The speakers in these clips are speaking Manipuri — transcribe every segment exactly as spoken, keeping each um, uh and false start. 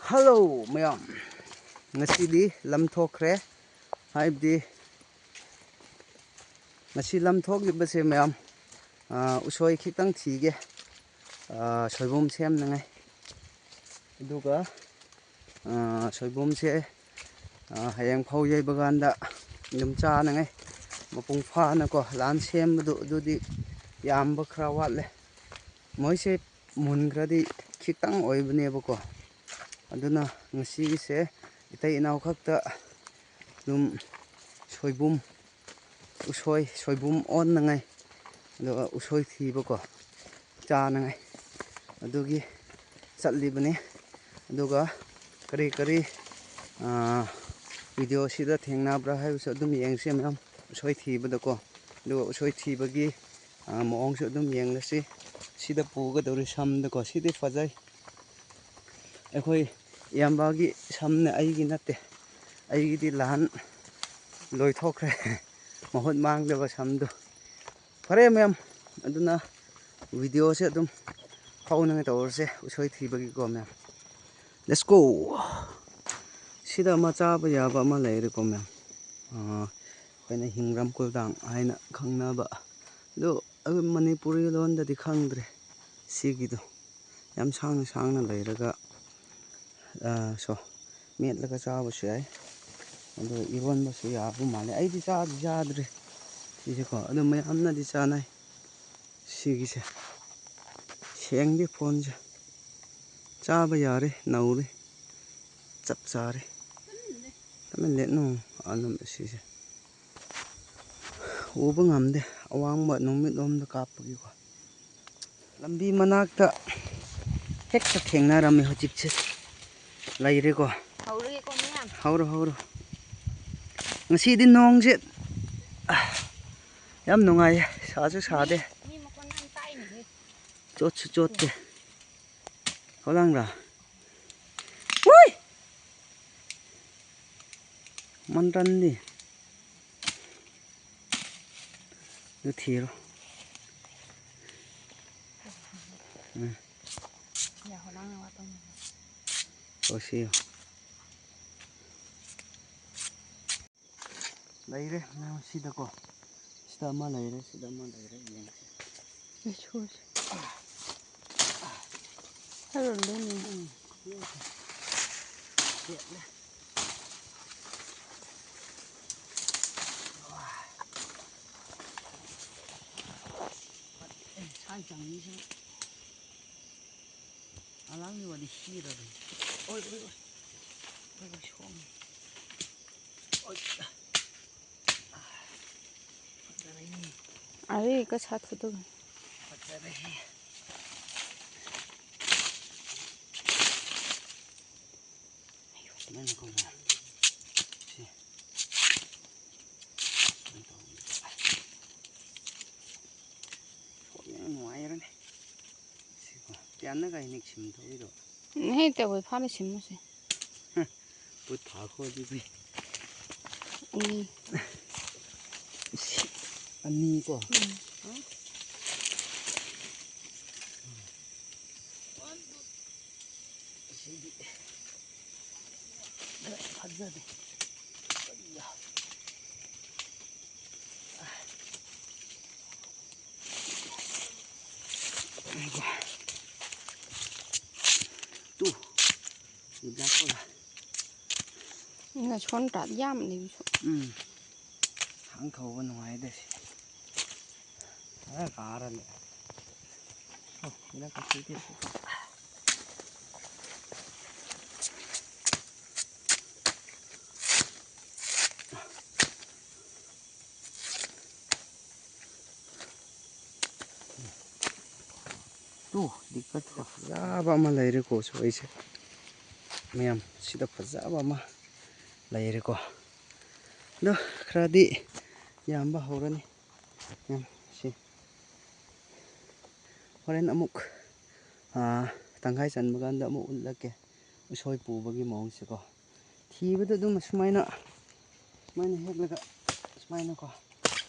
ꯍꯜꯂꯣ ꯃꯌꯥꯝ, ꯉꯁꯤꯗꯤ ꯂꯝ ꯊꯣꯛꯈ꯭ꯔꯦ, ꯍꯥꯏꯕꯗꯤ ꯉꯁꯤ ꯂꯝ ꯊꯣꯛꯂꯤꯕꯁꯦ ꯃꯌꯥꯝ, ꯑꯥ, ꯎꯁꯣꯏ ꯈꯤꯇꯪ ꯊꯤꯒꯦ, ꯑꯥ, ꯁꯣꯏꯕꯨꯝ ꯁꯦꯝꯅꯉꯥꯏ꯫ ꯑꯗꯨꯒ, ꯑꯥ, ꯁꯣꯏꯕꯨꯝꯁꯦ, ꯑꯥ, ꯍꯌꯦꯡ ꯐꯧ ꯌꯩꯕ ꯀꯥꯟꯗ ꯑꯗꯨꯝ ꯆꯥꯅꯉꯥꯏ ꯃꯄꯨꯡ ꯐꯥꯅꯀꯣ, ꯂꯥꯟ ꯁꯦꯝꯕꯗꯣ ꯑꯗꯨꯗꯤ ꯌꯥꯝꯕ ꯈꯔ ꯋꯥꯠꯂꯦ꯫ ꯃꯣꯏꯁꯦ ꯃꯨꯟꯈ꯭ꯔꯗꯤ ꯈꯤꯇꯪ ꯑꯣꯏꯕꯅꯦꯕꯀꯣ꯫ ꯑꯗꯨꯅ ꯉꯁꯤꯒꯤꯁꯦ ꯏꯇꯩ ꯏꯅꯥꯎ ꯈꯛꯇ ꯑꯗꯨꯝ ꯁꯣꯏꯕꯨꯝ, ꯎꯁꯣꯏ, ꯁꯣꯏꯕꯨꯝ ꯑꯣꯟꯅꯉꯥꯏ, ꯑꯗꯨꯒ ꯎꯁꯣꯏ ꯊꯤꯕꯀꯣ, ꯆꯥꯅꯉꯥꯏ, ꯑꯗꯨꯒꯤ ꯆꯠꯂꯤꯕꯅꯤ꯫ ꯑꯗꯨꯒ ꯀꯔꯤ ꯀꯔꯤ, ꯑꯥ, ꯚꯤꯗꯤꯑꯣꯁꯤꯗ ꯊꯦꯡꯅꯕ꯭ꯔꯥ ꯍꯥꯏꯕꯁꯨ ꯑꯗꯨꯝ ꯌꯦꯡꯁꯤ ꯃꯌꯥꯝ, ꯎꯁꯣꯏ ꯊꯤꯕꯗꯀꯣ꯫ ꯑꯗꯨꯒ ꯎꯁꯣꯏ ꯊꯤꯕꯒꯤ, ꯑꯥ, ꯃꯑꯣꯡꯁꯨ ꯑꯗꯨꯝ ꯌꯦꯡꯂꯁꯤ꯫ ꯁꯤꯗ ꯄꯨꯒꯗꯧꯔꯤ ꯁꯝꯗꯀꯣ, ꯁꯤꯗꯤ ꯐꯖꯩ꯫ ꯑꯩꯈꯣꯏ ꯏꯌꯥꯝꯕꯒꯤ ꯁꯝꯅꯦ, ꯑꯩꯒꯤ ꯅꯠꯇꯦ꯫ ꯑꯩꯒꯤꯗꯤ ꯂꯥꯟ ꯂꯣꯏꯊꯣꯛꯈ꯭ꯔꯦ꯫ ꯃꯍꯨꯠ ꯃꯥꯡꯗꯕ ꯁꯝꯗꯣ꯫ ꯐꯔꯦ ꯃꯌꯥꯝ, ꯑꯗꯨꯅ ꯚꯤꯗꯤꯑꯣꯁꯦ ꯑꯗꯨꯝ ꯍꯧꯅꯉꯥꯏ ꯇꯧꯔꯁꯦ, ꯎꯁꯣꯏ ꯊꯤꯕꯒꯤꯀꯣ ꯃꯌꯥꯝ꯫ Let's go! ꯁꯤꯗ ꯑꯃ ꯆꯥꯕ ꯌꯥꯕ ꯑꯃ ꯂꯩꯔꯦꯀꯣ ꯃꯌꯥꯝ꯫ ꯑꯥ, ꯑꯩꯈꯣꯏꯅ ꯍꯤꯡꯒ꯭ꯔꯝ ꯀꯣꯜꯗꯥꯡ ꯍꯥꯏꯅ ꯈꯪꯅꯕ꯫ ꯑꯗꯣ ꯑꯩꯈꯣꯏ ꯃꯅꯤꯄꯨꯔꯤ ꯂꯣꯟꯗꯗꯤ ꯈꯪꯗ꯭ꯔꯦ ꯁꯤꯒꯤꯗꯣ꯫ ꯌꯥꯝ ꯁꯥꯡꯅ ꯁꯥꯡꯅ ꯂꯩꯔꯒ, ꯑꯥ, ꯁꯣ, ꯃꯦꯠꯂꯒ ꯆꯥꯕꯁꯨ ꯌꯥꯏ꯫ ꯑꯗꯣ ꯏꯔꯣꯟꯕꯁꯨ ꯌꯥꯕ ꯃꯥꯜꯂꯦ꯫ ꯑꯩꯗꯤ ꯆꯥꯗꯤ ꯆꯥꯗ꯭ꯔꯤ ꯁꯤꯁꯦꯀꯣ꯫ ꯑꯗꯣ ꯃꯌꯥꯝꯅꯗꯤ ꯆꯥꯅꯩ ꯁꯤꯒꯤꯁꯦ꯫ ꯁꯦꯡꯗꯦ ꯐꯣꯟꯁꯦ꯫ ꯆꯥꯕ ꯌꯥꯔꯦ, ꯅꯧꯔꯦ꯫ ꯆꯞ ꯆꯥꯔꯦ꯫ ꯇꯞꯅ ꯂꯦꯠꯅꯨ, ꯑꯗꯨꯝ ꯁꯤꯁꯦ꯫ ꯎꯕ ꯉꯝꯗꯦ, ꯑꯋꯥꯡꯕ ꯅꯨꯃꯤꯠꯂꯣꯝꯗ ꯀꯥꯞꯄꯒꯤꯀꯣ꯫ ꯂꯝꯕꯤ ꯃꯅꯥꯛꯇ ꯍꯦꯛꯇ ꯊꯦꯡꯅꯔꯝꯃꯦ ꯍꯧꯖꯤꯛꯁꯦ꯫ ꯂꯩꯔꯦꯀꯣ꯫ ꯍꯧꯔꯒꯦꯀꯣ ꯃꯌꯥꯝ꯫ ꯍꯧꯔꯣ, ꯍꯧꯔꯣ꯫ ꯉꯁꯤꯗꯤ ꯅꯣꯡꯁꯦ, ꯑ, ꯌꯥꯝ ꯅꯨꯡꯉꯥꯏꯌꯦ, ꯁꯥꯁꯨ ꯁꯥꯗꯦ꯫ ꯃꯤ ꯃꯈꯣꯟ ꯌꯥꯝ ꯇꯥꯏꯅꯦꯍꯦ꯫ ꯆꯣꯠꯁꯨ ꯆꯣꯠꯇꯦ꯫ ꯈꯣꯂꯥꯡꯔꯥ? ꯎꯏ! ꯃꯟꯇꯟꯗꯤ꯫ ꯑꯗꯨ ꯊꯤꯔꯣ꯫ ꯎꯝ꯫ ꯌꯥ, ꯈꯣꯂꯥꯡꯅ ꯋꯥ ꯇꯧꯅꯕ꯫ ꯇꯧꯁꯤ꯫ ꯂꯩꯔꯦ ꯃꯌꯥꯝ ꯁꯤꯗꯀꯣ꯫ ꯁꯤꯗ ꯑꯃ ꯂꯩꯔꯦ, ꯁꯤꯗ ꯑꯃ ꯂꯩꯔꯦ, ꯌꯦꯡꯁꯤ꯫ ꯂꯩꯁꯨꯁꯦ꯫ ꯍꯥꯏꯔꯣ, ꯂꯩꯅꯤ꯫ ꯎꯝ꯫ ꯄꯦꯠꯂꯦ꯫ ꯑꯦ, ꯁꯥꯏ ꯆꯪꯉꯤꯁꯤ꯫ ꯑꯂꯥꯡꯒꯤ ꯋꯥꯗꯤ ꯁꯤꯔꯕꯅꯤ꯫ ꯑꯣꯏ, ꯑꯣꯏ, ꯑꯣꯏ꯫ ꯑꯣꯏ, ꯑꯣꯏ, ꯁꯣꯝ꯫ ꯑꯣꯏ꯫ ꯐꯖꯔꯦꯅꯦ꯫ ꯑꯔꯦ, ꯀ ꯁꯥꯠ ꯐꯨꯠꯇꯣ꯫ ꯐꯖꯔꯦꯍꯦ꯫ ꯁꯨꯃꯥꯏꯅ ꯀꯧꯕ꯫ ꯁꯤ꯫ ꯁꯨꯃꯥꯏꯅ ꯇꯧꯕꯅꯤ꯫ ꯁꯣꯛ ꯌꯥꯝ ꯅꯨꯡꯉꯥꯏꯔꯅꯤ꯫ ꯁꯤꯀꯣ꯫ ꯄꯤꯌꯥꯟꯅ ꯀꯥꯏ ꯅꯤꯛ ꯁꯤꯝ ꯊꯣꯛꯏꯗꯣ? ꯅꯍꯦ, ꯇꯧꯕꯩ ꯐꯥꯅ ꯁꯤꯝꯃꯨꯁꯦ꯫ ꯄꯨꯠ ꯊꯥꯈꯣ ꯑꯗꯨꯗꯤ꯫ ꯎꯝ꯫ ꯁꯤ ꯑꯅꯤꯀꯣ꯫ ꯎꯝ꯫ ꯑꯁꯤꯗꯤ ꯈꯔ ꯐꯖꯗꯦ꯫ ꯑꯩꯌꯥ꯫ ꯇꯨ꯫ ꯁꯤ black color꯫ ꯅꯁꯣꯟ ꯇꯥꯠ ꯌꯥꯝ ꯂꯩꯕꯁꯨ꯫ ꯎꯝ꯫ ꯊꯥꯡ ꯊꯧꯕ ꯅꯨꯡꯉꯥꯏꯗ ꯁꯤ꯫ ꯈꯔ ꯀꯥꯔ ꯂꯩ꯫ ꯑꯣ, ꯁꯤꯅ ꯀꯩꯁꯨ ꯇꯦ꯫ ꯇꯨ, ꯗꯤꯛꯀꯠ ꯐꯖꯕ ꯑꯃ ꯂꯩꯔꯦꯀꯣ ꯁꯣꯏꯁꯦ꯫ ꯃꯌꯥꯝ, ꯁꯤꯗ ꯐꯖꯕ ꯑꯃ ꯂꯩꯔꯦꯀꯣ꯫ ꯑꯗꯣ ꯈꯔꯗꯤ ꯌꯥꯝꯕ ꯍꯧꯔꯅꯤ꯫ ꯌꯥꯝ ꯁꯤ꯫ ꯍꯣꯔꯦꯟ ꯑꯃꯨꯛ, ꯑꯥ, ꯇꯪꯈꯥꯏ ꯆꯟꯕ ꯀꯥꯟꯗ ꯑꯃꯨꯛ ꯎꯠꯂꯛꯀꯦ꯫ ꯎꯁꯣꯏ ꯄꯨꯕꯒꯤ ꯃꯑꯣꯡꯁꯦꯀꯣ꯫ ꯊꯤꯕꯗ ꯑꯗꯨꯝ ꯑꯁꯨꯃꯥꯏꯅ, ꯁꯨꯃꯥꯏꯅ ꯍꯦꯛꯂꯒ, ꯁꯨꯃꯥꯏꯅꯀꯣ,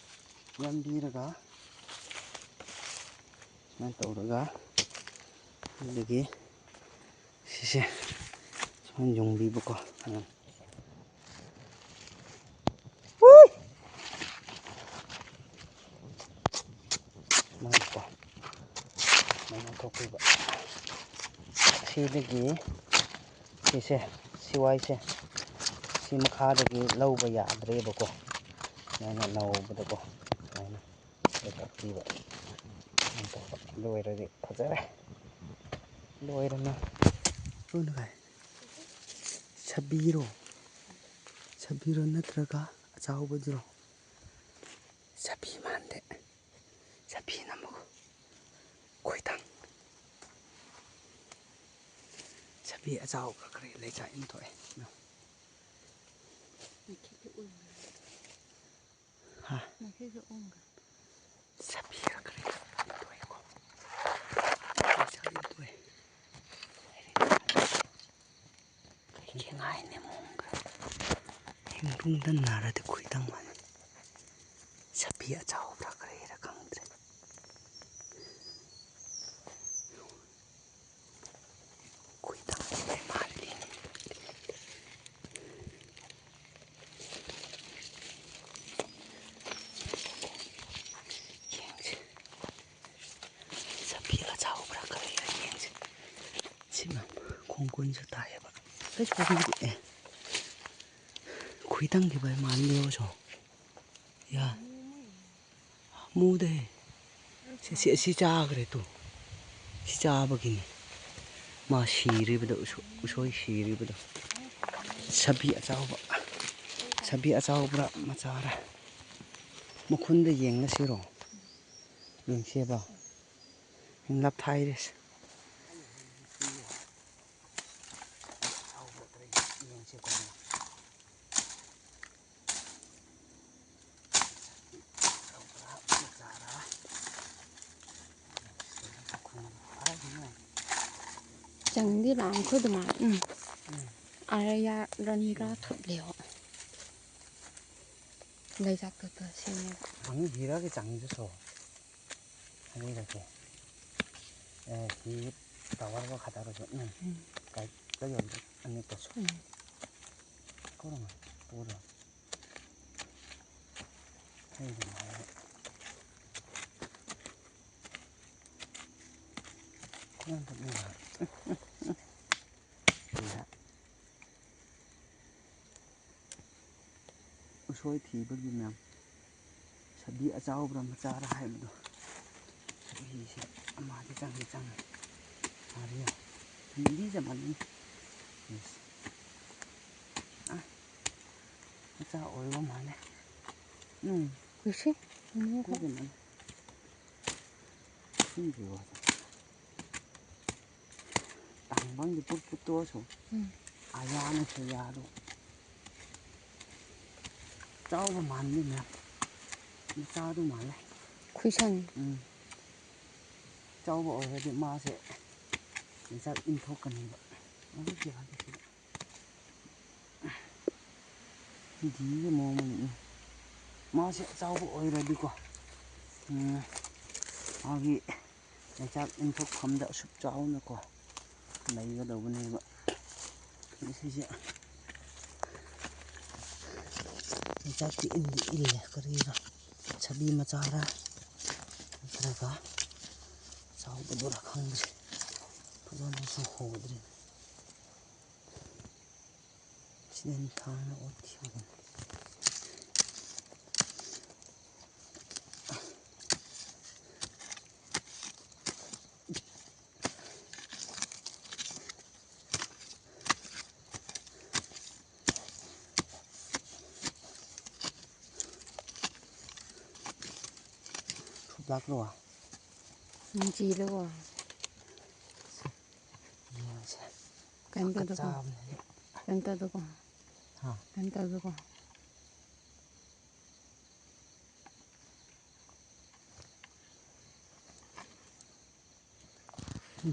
ꯌꯥꯟꯕꯤꯔꯒ, ꯁꯨꯃꯥꯏꯅ ꯇꯧꯔꯒ, ꯑꯗꯒꯤ ꯁꯤꯁꯦ ꯌꯨꯡꯕꯤꯕꯀꯣ꯫ ꯎꯝ꯫ ꯎꯏ! ꯃꯥꯏꯀꯣ꯫ ꯁꯨꯃꯥꯏꯅ ꯊꯣꯛꯄꯤꯕ꯫ ꯁꯤꯗꯒꯤ ꯁꯤꯁꯦ, ꯁꯤ ꯋꯥꯏꯁꯦ, ꯁꯤ ꯃꯈꯥꯗꯒꯤ ꯂꯧꯕ ꯌꯥꯗ꯭ꯔꯦꯕꯀꯣ꯫ ꯁꯨꯃꯥꯏꯅ ꯂꯧꯕꯗꯀꯣ꯫ ꯁꯨꯃꯥꯏꯅ꯫ ꯀꯛꯄꯤꯕ꯫ ꯁꯨꯃꯥꯏꯅ ꯇꯧꯕ꯫ ꯑꯗꯨ ꯑꯣꯏꯔꯗꯤ ꯐꯖꯔꯦ꯫ ꯂꯣꯏꯔꯅ꯫ ꯂꯣꯏꯅ ꯀꯥꯏ꯫ ꯁꯥꯕꯤꯔꯣ? ꯁꯥꯕꯤꯔꯣ ꯅꯠꯇ꯭ꯔꯒ ꯑꯆꯥꯎꯕꯗꯨꯔꯣ? ꯁꯥꯕꯤ ꯃꯥꯟꯗꯦ꯫ ꯁꯥꯕꯤ ꯅꯝꯃꯨ꯫ ꯈꯣꯏꯊꯪ꯫ ꯁꯥꯕꯤ ꯑꯆꯥꯎꯕ ꯈꯔ ꯂꯩꯖꯥ ꯏꯟꯊꯣꯛꯑꯦ꯫ ꯍꯥ? ꯁꯥꯕꯤꯔꯛꯈ꯭ꯔꯦ꯫ ꯇꯣꯛꯑꯦꯀꯣ꯫ ꯁꯥꯕꯤ ꯇꯣꯛꯑꯦ꯫ ꯈꯦꯡꯉꯥꯏꯅꯦ ꯃꯑꯣꯡꯒ꯫ ꯍꯤꯡꯗꯨꯡꯗ ꯅꯥꯔꯗꯤ ꯈꯨꯏꯗꯪ ꯃꯥꯜꯂꯦ꯫ ꯁꯥꯕꯤ ꯑꯆꯥꯎꯕ꯭ꯔꯥ ꯀꯔꯤꯔꯥ ꯈꯪꯗ꯭ꯔꯦ꯫ ꯈꯨꯏꯗꯪ ꯃꯥꯜꯂꯤ꯫ ꯌꯦꯡꯁꯤ꯫ ꯁꯥꯕꯤ ꯑꯆꯧꯕ꯭ꯔꯥ ꯀꯔꯤꯔꯥ ꯌꯦꯡꯁꯤ꯫ ꯁꯤꯃ ꯈꯣꯡꯒꯨꯟꯁꯨ ꯇꯥꯏꯌꯦꯕ꯫ ꯑꯩꯁ ꯈꯨꯏꯗꯪ, ꯑꯦ꯫ ꯈꯨꯏꯗꯪꯒꯤ ꯚꯥꯏ ꯃꯥꯜꯂꯦꯕꯁꯨ꯫ ꯌꯥ꯫ ꯃꯨꯗꯦ꯫ ꯁꯤ, ꯁꯤ, ꯁꯤ ꯆꯥꯈ꯭ꯔꯦ ꯇꯨ꯫ ꯁꯤ ꯆꯥꯕꯒꯤꯅꯤ꯫ ꯃꯥ ꯁꯤꯔꯤꯕꯗꯣ, ꯎꯁꯣ-, ꯎꯁꯣꯏ ꯁꯤꯔꯤꯕꯗꯣ꯫ ꯁꯥꯕꯤ ꯑꯆꯧꯕ꯫ ꯁꯥꯕꯤ ꯑꯆꯧꯕ꯭ꯔꯥ ꯃꯆꯥꯔꯥ? ꯃꯈꯨꯟꯗ ꯌꯦꯡꯂꯁꯤꯔꯣ? ꯌꯦꯡꯁꯦꯕ꯫ ꯂꯞꯊꯥꯏꯔꯦꯁ꯫ ꯆꯪꯗꯤ ꯂꯥꯡꯈꯣ ꯑꯗꯨꯃꯥꯏ꯫ ꯎꯝ꯫ ꯎꯝ꯫ ꯑꯔ ꯌꯥ ꯔꯟ ꯔꯥ ꯊꯨꯞꯂꯦ ꯍꯣ꯫ ꯂꯩꯖꯥꯛꯇ ꯇ ꯁꯦꯝꯃꯦꯕ꯫ ꯍꯪ ꯍꯤꯔꯥꯒꯤ ꯆꯪꯗꯁꯨ꯫ ꯑꯅꯤꯔꯛꯀꯤ꯫ ꯑꯦ, ꯁꯤ ꯇꯋꯥꯔꯒ ꯈꯇꯔꯁꯨ꯫ ꯎꯝ꯫ ꯎꯝ꯫ ꯀꯩ, ꯀꯩ ꯑꯣꯏꯔꯦ? ꯑꯅꯤ ꯎꯝ꯫ ꯀꯣꯔꯣꯅꯥ ꯄꯣꯔꯣ꯫ ꯍꯩꯗꯅ ꯍꯥꯏꯔꯦ꯫ ꯀꯣꯔꯣꯅꯥ ꯄꯣꯔꯣ꯫ ꯎꯁꯣꯏ ꯊꯤꯕꯒꯤ ꯃꯌꯥꯝ, ꯁꯕꯤ ꯑꯆꯥꯎꯕ꯭ꯔꯥ ꯃꯆꯥꯔꯥ ꯍꯥꯏꯕꯗꯣ, ꯁꯕꯤꯁꯦ ꯑꯃꯗꯤ ꯆꯪꯗꯤ ꯆꯪꯉꯦ꯫ ꯃꯥꯗꯤ ꯌꯥꯝ ꯊꯤꯗꯤ ꯆꯝꯃꯟꯂꯤ꯫ ꯌꯦꯁ꯫ ꯑ, ꯃꯆꯥ ꯑꯣꯏꯕ ꯃꯥꯜꯂꯦ꯫ ꯎꯝ꯫ ꯀꯨꯏꯁꯤ? ꯎꯝ꯫ ꯀꯨꯏꯗꯦ ꯃꯥꯜꯂꯦ꯫ ꯁꯤꯒꯤ ꯋꯥꯁꯦ꯫ ꯇꯥꯡꯕꯪꯒꯤ ꯄꯨꯠ ꯄꯨꯠꯇꯣꯁꯨ꯫ ꯎꯝ꯫ ꯑꯌꯥꯅꯁꯨ ꯌꯥꯔꯣ꯫ ꯆꯥꯎꯕ ꯃꯥꯟꯗꯦ ꯃꯌꯥꯝ꯫ ꯃꯆꯥꯗꯨ ꯃꯥꯜꯂꯦ꯫ ꯈꯨꯏꯁꯟ꯫ ꯎꯝ꯫ ꯆꯥꯎꯕ ꯑꯣꯏꯔꯗꯤ ꯃꯥꯁꯦ ꯃꯆꯥ ꯏꯟꯊꯣꯛꯀꯅꯤꯕ꯫ ꯑꯗꯨꯒꯤ ꯌꯥꯗꯦ ꯁꯤꯗ꯫ ꯗꯤꯒꯤ ꯃꯑꯣꯡ ꯑꯃꯅꯤ꯫ ꯃꯥꯁꯦ ꯑꯆꯧꯕ ꯑꯣꯏꯔꯗꯤꯀꯣ, ꯎꯝ, ꯃꯥꯒꯤ ꯂꯩꯆꯥꯛ ꯏꯟꯊꯣꯛꯐꯝꯗ ꯑꯁꯨꯛ ꯆꯥꯎꯅꯀꯣ ꯂꯩꯒꯗꯧꯕꯅꯦꯕ꯫ ꯁꯤꯁꯦ ꯂꯩꯆꯥꯛꯇꯤ ꯏꯟꯗꯤ ꯏꯜꯂꯦ, ꯀꯔꯤꯔ ꯁꯥꯕꯤ ꯃꯆꯥꯔ ꯅꯠꯇ꯭ꯔꯒ ꯆꯥꯎꯕꯗꯨꯔ ꯈꯪꯗ꯭ꯔꯦ, ꯐꯖꯅꯁꯨ ꯍꯧꯗ꯭ꯔꯤ꯫ ꯁꯤꯗꯅꯤ ꯊꯥꯡꯅ ꯑꯣꯠꯈꯤꯕꯗꯨꯅꯤ꯫ ꯐꯨꯠꯂꯛꯂꯣ꯫ ꯅꯨꯡꯁꯤꯗꯀꯣ꯫ ꯌꯦꯡꯁꯦ꯫ ꯀꯩꯅꯣ ꯇꯧꯗꯀꯣ꯫ ꯆꯥꯕꯅꯦ꯫ ꯀꯩꯅꯣ ꯇꯧꯗꯀꯣ꯫ ꯍꯥ? ꯀꯩꯅꯣ ꯇꯧꯗꯀꯣ꯫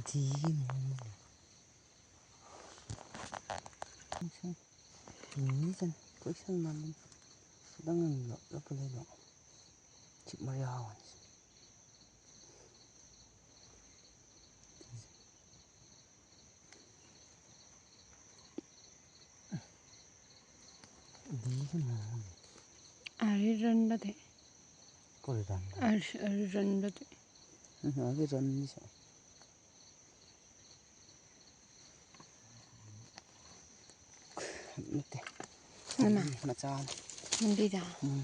ꯗꯤꯒꯤ ꯃꯑꯣꯡꯗ꯫ ꯃꯤꯁꯦ ꯀꯣꯏꯁꯟ ꯃꯥꯜꯂꯤ꯫ ꯈꯤꯇꯪ ꯂꯞꯂꯞꯄ ꯂꯩꯕ꯫ ꯆꯤꯛ ꯃꯌꯥ ꯋꯥꯅꯤ꯫ ꯑꯔꯤꯔꯟꯕꯗꯤ꯫ ꯀꯔꯤ ꯔꯟꯕ? ꯑꯔꯤ-, ꯑꯔꯤꯔꯟꯕꯗꯤ꯫ ꯎꯝ, ꯑꯔꯤꯔꯟꯕꯁꯨ꯫ ꯅꯠꯇꯦ꯫ ꯅꯃ꯫ ꯃꯆꯥꯅꯤ꯫ ꯂꯝꯕꯤꯗ꯫ ꯎꯝ꯫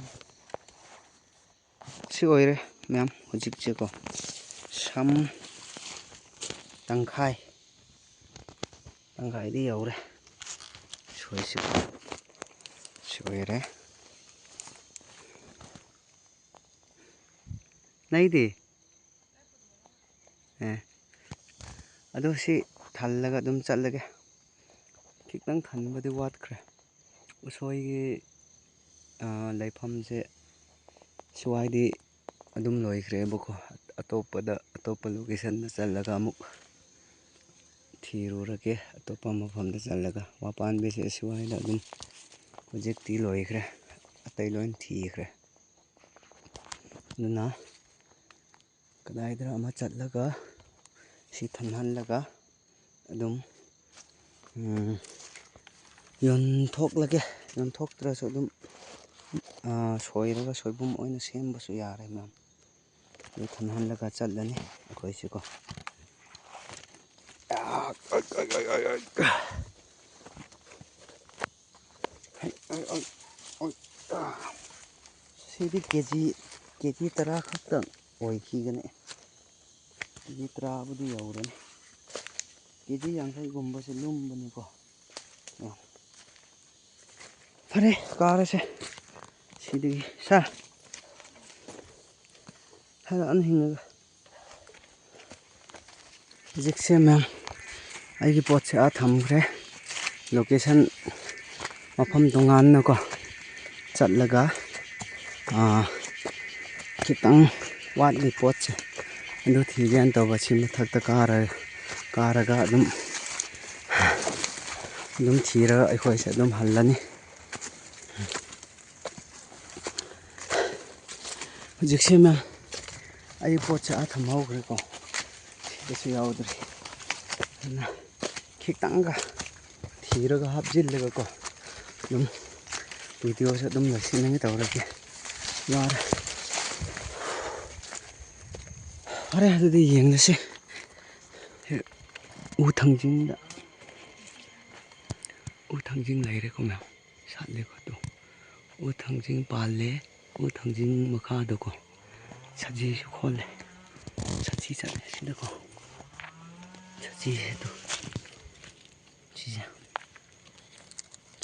ꯁꯤ ꯑꯣꯏꯔꯦ ꯃꯌꯥꯝ ꯍꯧꯖꯤꯛꯁꯦꯀꯣ꯫ ꯁꯝ ꯇꯪꯈꯥꯏ꯫ ꯇꯪꯈꯥꯏꯗꯤ ꯌꯧꯔꯦ꯫ ꯁꯣꯏꯁꯤꯀꯣ꯫ ꯁꯤ ꯑꯣꯏꯔꯦ꯫ ꯅꯩꯗꯤ? ꯑꯦ꯫ ꯑꯗꯣ ꯁꯤ ꯊꯜꯂꯒ ꯑꯗꯨꯝ ꯆꯠꯂꯒꯦ꯫ ꯈꯤꯇꯪ ꯊꯟꯕꯗꯤ ꯋꯥꯠꯈ꯭ꯔꯦ꯫ ꯎꯁꯣꯏꯒꯤ, ꯑ, ꯂꯩꯐꯝꯁꯦ ꯁ꯭ꯋꯥꯏꯗꯤ ꯑꯗꯨꯝ ꯂꯣꯏꯈ꯭ꯔꯦꯕꯀꯣ꯫ ꯑꯇꯣꯞꯄꯗ, ꯑꯇꯣꯞꯄ locationꯗ ꯆꯠꯂꯒ ꯑꯃꯨꯛ ꯊꯤꯔꯨꯔꯒꯦ꯫ ꯑꯇꯣꯞꯄ ꯃꯐꯝꯗ ꯆꯠꯂꯒ꯫ ꯋꯥꯄꯥꯟꯕꯤꯁꯦ ꯁ꯭ꯋꯥꯏꯗ ꯑꯗꯨꯝ ꯍꯧꯖꯤꯛꯇꯤ ꯂꯣꯏꯈ꯭ꯔꯦ꯫ ꯑꯇꯩ ꯂꯣꯏ ꯊꯤꯈ꯭ꯔꯦ꯫ ꯑꯗꯨꯅ ꯀꯗꯥꯏꯗ ꯑꯃ ꯆꯠꯂꯒ ꯁꯤ ꯊꯟꯍꯜꯂꯒ ꯑꯗꯨꯝ, ꯎꯝ, ꯌꯣꯟꯊꯣꯛꯂꯒꯦ꯫ ꯌꯣꯟꯊꯣꯛꯇ꯭ꯔꯁꯨ ꯑꯗꯨꯝ, ꯑ, ꯁꯣꯏꯔꯒ ꯁꯣꯏꯕꯨꯝ ꯑꯣꯏꯅ ꯁꯦꯝꯕꯁꯨ ꯌꯥꯔꯦ ꯃꯌꯥꯝ꯫ ꯑꯗꯨ ꯊꯟꯍꯜꯂꯒ ꯆꯠꯂꯅꯤ ꯑꯩꯈꯣꯏꯁꯤꯀꯣ꯫ ꯁꯤꯗꯤ ꯀꯦ ꯖꯤ, ꯀꯦ ꯖꯤ ꯇꯔꯥ ꯈꯛꯇꯪ ꯑꯣꯏꯈꯤꯒꯅꯤ꯫ ꯀꯦ ꯖꯤ ꯇꯔꯥꯕꯨꯗꯤ ꯌꯧꯔꯅꯤ꯫ ꯀꯦ ꯖꯤ ꯌꯥꯡꯈꯩꯒꯨꯝꯕꯁꯦ ꯂꯨꯝꯕꯅꯤꯀꯣ꯫ ꯐꯔꯦ, ꯀꯥꯔꯁꯦ꯫ ꯁꯤꯗꯒꯤ ꯁꯥ ꯍꯜꯂꯛꯑꯅꯤ ꯍꯤꯡꯉꯒ꯫ ꯍꯧꯖꯤꯛꯁꯦ ꯃꯌꯥꯝ ꯑꯩꯒꯤ ꯄꯣꯠꯁꯦ ꯑꯥ ꯊꯝꯈ꯭ꯔꯦ꯫ Location ꯃꯐꯝ ꯇꯣꯉꯥꯟꯅꯀꯣ ꯆꯠꯂꯒ, ꯑꯥ, ꯈꯤꯇꯪ ꯋꯥꯠꯂꯤ ꯄꯣꯠꯁꯦ꯫ ꯑꯗꯨ ꯊꯤꯒꯦꯅ ꯇꯧꯕ꯫ ꯁꯤ ꯃꯊꯛꯇ ꯀꯥꯔ-, ꯀꯥꯔꯒ ꯑꯗꯨꯝ, ꯑꯗꯨꯝ ꯊꯤꯔꯒ ꯑꯩꯈꯣꯏꯁꯦ ꯑꯗꯨꯝ ꯍꯜꯂꯅꯤ꯫ ꯍꯧꯖꯤꯛꯁꯦ ꯃꯌꯥꯝ ꯑꯩ ꯄꯣꯠꯁꯦ ꯑꯥ ꯊꯝꯍꯧꯈ꯭ꯔꯦꯀꯣ꯫ ꯁꯤꯗꯁꯨ ꯌꯥꯎꯗ꯭ꯔꯤ꯫ ꯑꯗꯨꯅ ꯈꯤꯇꯪꯒ ꯊꯤꯔꯒ ꯍꯥꯞꯆꯤꯜꯂꯒꯀꯣ ꯑꯗꯨꯝ ꯚꯤꯗꯤꯑꯣꯁꯦ ꯑꯗꯨꯝ ꯂꯣꯏꯁꯤꯟꯅꯉꯥꯏ ꯇꯧꯔꯒꯦ꯫ ꯋꯥꯔꯦ꯫ ꯐꯔꯦ, ꯑꯗꯨꯗꯤ ꯌꯦꯡꯂꯁꯤ꯫ ꯎ ꯊꯥꯡꯖꯤꯡꯗ, ꯎ ꯊꯥꯡꯖꯤꯡ ꯂꯩꯔꯦꯀꯣ ꯃꯌꯥꯝ, ꯁꯥꯠꯂꯦꯀꯣ ꯑꯗꯨ꯫ ꯎ ꯊꯥꯡꯖꯤꯡ ꯄꯥꯜꯂꯦ, ꯎ ꯊꯥꯡꯖꯤꯡ ꯃꯈꯥꯗꯀꯣ ꯁꯖꯤꯁꯨ ꯈꯣꯜꯂꯦ, ꯁꯖꯤ ꯆꯠꯂꯦ ꯁꯤꯗꯀꯣ, ꯁꯖꯤꯁꯦ ꯑꯗꯨ, ꯁꯤꯁꯦ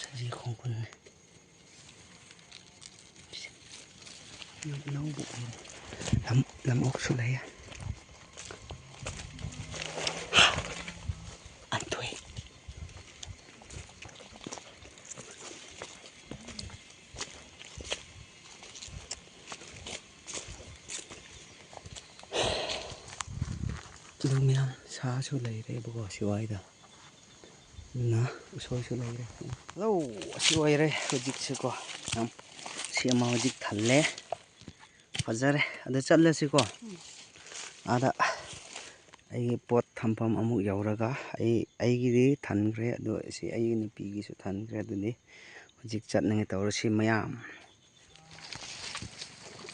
ꯁꯖꯤ ꯈꯣꯡꯒꯨꯜꯅꯦ꯫ ꯌꯥꯝ ꯅꯧꯕ ꯑꯣꯏꯔꯦ꯫ ꯂꯝ, ꯂꯝꯑꯣꯛꯁꯨ ꯂꯩꯌꯦ꯫ ꯑꯟꯊꯣꯏ꯫ ꯑꯗꯨ ꯃꯌꯥꯝ ꯁꯥꯁꯨ ꯂꯩꯔꯦꯕꯀꯣ ꯁꯤꯋꯥꯏꯗ꯫ ꯑꯗꯨꯅ ꯎꯁꯣꯏꯁꯨ ꯂꯩꯔꯦ꯫ ꯂꯧ ꯑꯁꯤ ꯑꯣꯏꯔꯦ ꯍꯧꯖꯤꯛꯁꯤꯀꯣ꯫ ꯌꯥꯝ ꯁꯤ ꯑꯃ ꯍꯧꯖꯤꯛ ꯊꯜꯂꯦ꯫ ꯐꯖꯔꯦ꯫ ꯑꯗ ꯆꯠꯂꯁꯤꯀꯣ꯫ ꯑꯥꯗ ꯑꯩꯒꯤ ꯄꯣꯠ ꯊꯝꯐꯝ ꯑꯃꯨꯛ ꯌꯧꯔꯒ ꯑꯩ, ꯑꯩꯒꯤꯗꯤ ꯊꯟꯈ꯭ꯔꯦ, ꯑꯗꯣ ꯁꯤ ꯑꯩꯒꯤ ꯅꯨꯄꯤꯒꯤꯁꯨ ꯊꯟꯈ꯭ꯔꯦ꯫ ꯑꯗꯨꯗꯤ ꯍꯧꯖꯤꯛ ꯆꯠꯅꯉꯥꯏ ꯇꯧꯔꯁꯤ ꯃꯌꯥꯝ꯫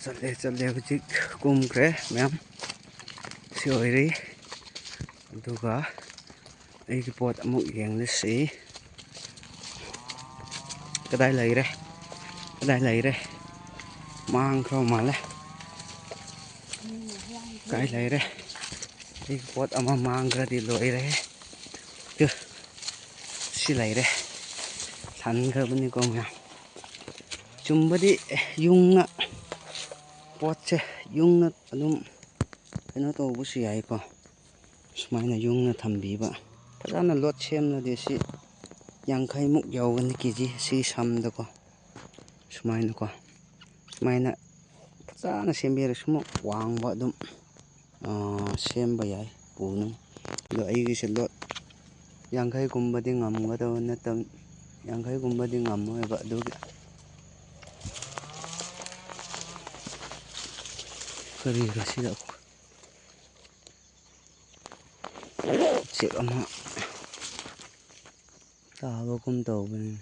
ꯆꯠꯂꯦ, ꯆꯠꯂꯦ, ꯍꯧꯖꯤꯛ ꯀꯨꯝꯈ꯭ꯔꯦ ꯃꯌꯥꯝ꯫ ꯁꯤ ꯑꯣꯏꯔꯦ꯫ ꯑꯗꯨꯒ ꯑꯩꯒꯤ ꯄꯣꯠ ꯑꯃꯨꯛ ꯌꯦꯡꯂꯁꯤ꯫ ꯀꯗꯥꯏ ꯂꯩꯔꯦ? ꯀꯗꯥꯏ ꯂꯩꯔꯦ? ꯃꯥꯡꯈ꯭ꯔ ꯃꯥꯜꯂꯦ꯫ ꯀꯥꯏ ꯂꯩꯔꯦ? ꯑꯩꯒꯤ ꯄꯣꯠ ꯑꯃ ꯃꯥꯡꯈ꯭ꯔꯗꯤ ꯂꯣꯏꯔꯦ꯫ ꯇꯨ, ꯁꯤ ꯂꯩꯔꯦ꯫ ꯊꯟꯈ꯭ꯔꯕꯅꯤꯀꯣ ꯃꯌꯥꯝ꯫ ꯆꯨꯝꯕꯗꯤ ꯌꯨꯡꯅ, ꯄꯣꯠꯁꯦ ꯌꯨꯡꯅ ꯑꯗꯨꯝ ꯀꯩꯅꯣ ꯇꯧꯕꯁꯨ ꯌꯥꯏꯀꯣ꯫ ꯁꯨꯃꯥꯏꯅ ꯌꯨꯡꯅ ꯊꯝꯕꯤꯕ꯫ ꯐꯖꯅ ꯂꯣꯠ ꯁꯦꯝꯂꯗꯤ ꯁꯤ ꯌꯥꯡꯈꯩꯃꯨꯛ ꯌꯧꯒꯅꯤ ꯀꯦ ꯖꯤ ꯁꯤ ꯁꯝꯗꯀꯣ꯫ ꯁꯨꯃꯥꯏꯅꯀꯣ꯫ ꯁꯨꯃꯥꯏꯅ ꯐꯖꯅ ꯁꯦꯝꯕꯤꯔ ꯁꯨꯃꯨꯛ ꯋꯥꯡꯕ ꯑꯗꯨꯝ, ꯑꯥ, ꯁꯦꯝꯕ ꯌꯥꯏ ꯄꯨꯅ꯫ ꯑꯗꯣ ꯑꯩꯒꯤꯁꯦ ꯂꯣꯠ ꯌꯥꯡꯈꯩꯒꯨꯝꯕꯗꯤ ꯉꯝꯒꯗꯕ ꯅꯠꯇꯕ, ꯌꯥꯡꯈꯩꯒꯨꯝꯕꯗꯤ ꯉꯝꯃꯣꯏꯕ ꯑꯗꯨꯒꯤ꯫ ꯀꯔꯤꯔ ꯁꯤꯗ ꯎꯆꯦꯛ ꯑꯃ ꯇꯥꯕꯒꯨꯝ ꯇꯧꯕꯅꯤ꯫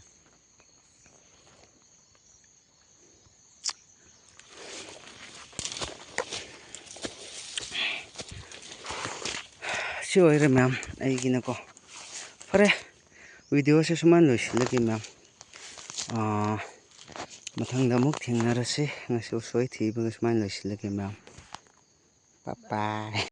ꯁꯤ ꯑꯣꯏꯔꯦ ꯃꯌꯥꯝ ꯑꯩꯒꯤꯅꯀꯣ꯫ ꯐꯔꯦ, ꯚꯤꯗꯤꯑꯣꯁꯦ ꯁꯨꯃꯥꯏꯅ ꯂꯣꯏꯁꯤꯜꯂꯒꯦ ꯃꯌꯥꯝ꯫ ꯑꯥ, ꯃꯊꯪꯗ ꯑꯃꯨꯛ ꯊꯦꯡꯅꯔꯁꯤ꯫ ꯉꯁꯤ ꯎꯁꯣꯏ ꯊꯤꯕꯒ ꯁꯨꯃꯥꯏꯅ ꯂꯣꯏꯁꯤꯜꯂꯒꯦ ꯃꯌꯥꯝ꯫ ꯕꯥꯏ ꯕꯥꯏ꯫